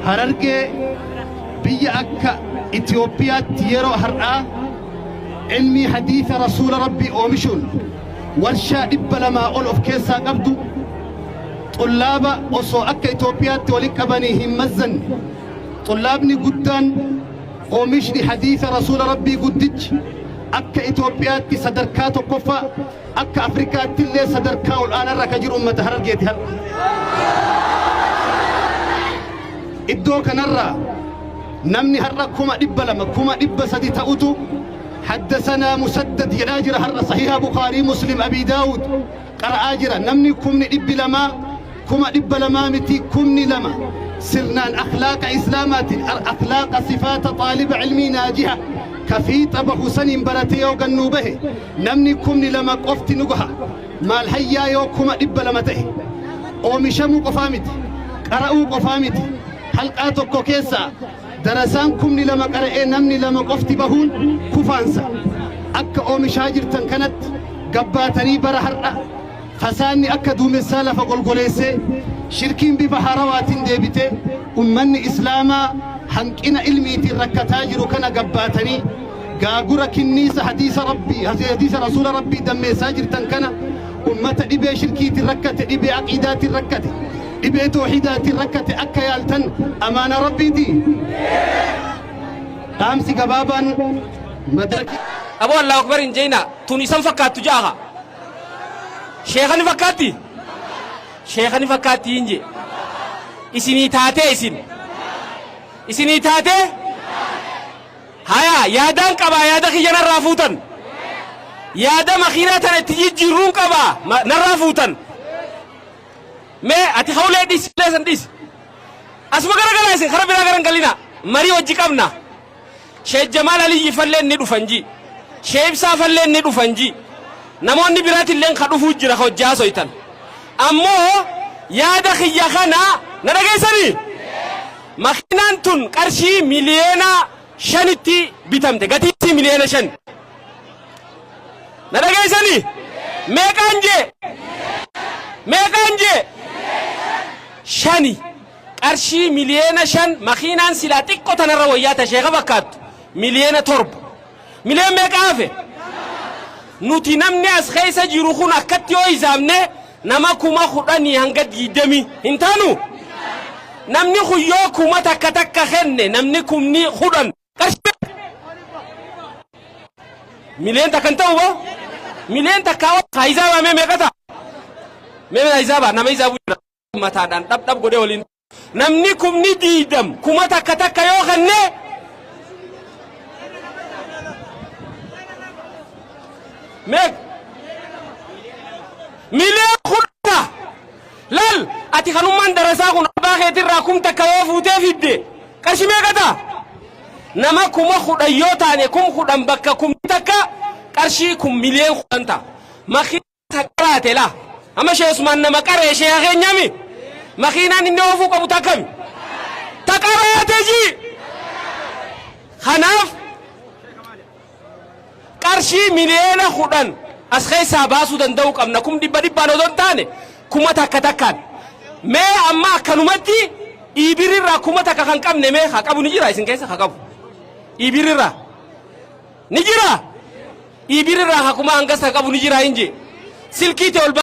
Harargee biyya akka Itoophiyaatti yeroo har'aa ilmii hadiisa rasuula rabbii oomishuun warshaa 200 ol of keessaa qabdu, xullaaba osoo akka Itoophiyaatti walitti qabanii hin mazzanne, xullaabni guddaan oomishni hadiisa rasuula rabbii guddichi akka Itoophiyaatti sadarkaa tokkoffaa, akka Afrikaatti illee sadarkaa ol aanarra ka jiru ummata Harargeeti har'a. Iddoo kanarraa namni har'a 200,000, 300,000 ta'utu haddasanaa Musaddad jedhaa jira har'a. Sahiha Bukaarii, Muslim, Abii Daawud qara'aa jira. Namni 200,000, 200,000 miti, 2,000 sirnaan akhlaaqa islaamaatiin, akhlaaqa sifaata xaaliba ilmii naajiha ka fiixa bahu saniin baratee yoo gannuu bahe, namni 2,000 qofti nu gaha. Maal hayyaa yoo 200,000 ta'e? Oomishamuu qofaa miti, qara'uu qofaa miti. Halqaa tokko keessaa darasaan 2,000 qara'ee namni lama qofti bahuun kufaansa. Akka oomishaa jirtan kanatti gabbaatanii, bara har'a fasaanni akka duumessaa lafa golgoleessee, shirkiin bifa haarawaatiin deebitee, ummanni islaamaa hanqina ilmiitiin rakkataa jiru kana gabbaatanii, gaagura kinniisa hadiisa rabbii, hadiisa rasuula rabbii dammeessaa jirtan kana, ummata dhibee shirkiitiin rakkate, dhibee aqiidaatiin rakkate, dhibee toohidaatiin rakkate akka yaaltan amaana rabbiiti. Dhaamsi gabaabaan madraki Aboo, Allahu akbar hin jeena. Tun isan fakkaattu jaaha. Sheekani fakkaatti? Sheekani fakkaatti hin jee. Isinii taatee isin. Isinii taatee? Haya, yaadaan qabaa, yaada kiyya narraa fuutan. Yaada makiinaa tana itti jijjiirruun qabaa narraa fuutan. Mee ati hawlee dhiisi, san dhiisi. Asuma gara galaa isin kara biraa gara hin galina. Marii hojii qabna. Sheek Jamaal Aliyyi falleen ni dhufan ji. Sheek Ibsaa falleen ni dhufan ji. Namoonni biraatilleen ka dhufuu jira ka hojii haasoytan. Ammoo yaada kiyya kana na dhageessanii? Makiinaan tun qarshii 5 miliyoona bitamte. Gatii isii 5 miliyoona. Na dhageessanii? Meeqaan jee? Meeqaan jee? Shani. Qarshii 5 miliyoona makiinaan silaa xiqqoo tanarra wayyaa ta sheeka fakkaattu 7 miliyoona. Miliyoon meeqa hafe? Nuti namni as keessa jiru kun akkatti yoo hisaabne nama 10,000 hanga 20 hin taanu? Namni kun yoo 1000 takka kenne, namni 10,000 qarshii 1 miliyoona hin ta'u boo? 1 miliyoona haa hisaabaa, mee meeqa ta'a? Mee hisaabaa, nama hisaabu jira mataadhaan dhab dhab godhee waliin. Namni 20,000 1000 takka yoo kenne, meeqa? 10 miliyoona. Lal, ati kanummaan darasaa kun abbaa keetirraa 1000 yoo fuutee fidde qarshii meeqa ta'a? Nama 10,000 yoo taane, 10,000 bakka 1,000 qarshii 10 miliyoona ta'a. Makiina qaraate laa. Amma Shee Usmaan nama qaree, sheeka keenyami. Makiinaan inni oofuu qabu takkami? Taqaraate ji. Kanaaf qarshii 10 miliyoona as keessaa baasuu danda'uu qabna. Kum dhibba dhibbaan odoo hin taane 1000 takkaan. Mee amma akkanumatti iibirirraa 1000 kan qabne, mee haa qabu ni jira isin keessa? Haa qabu iibirirraa ni jira? Iibirirraa haa kuma hangas haa qabu ni jira hin jee silkii ta'e ol.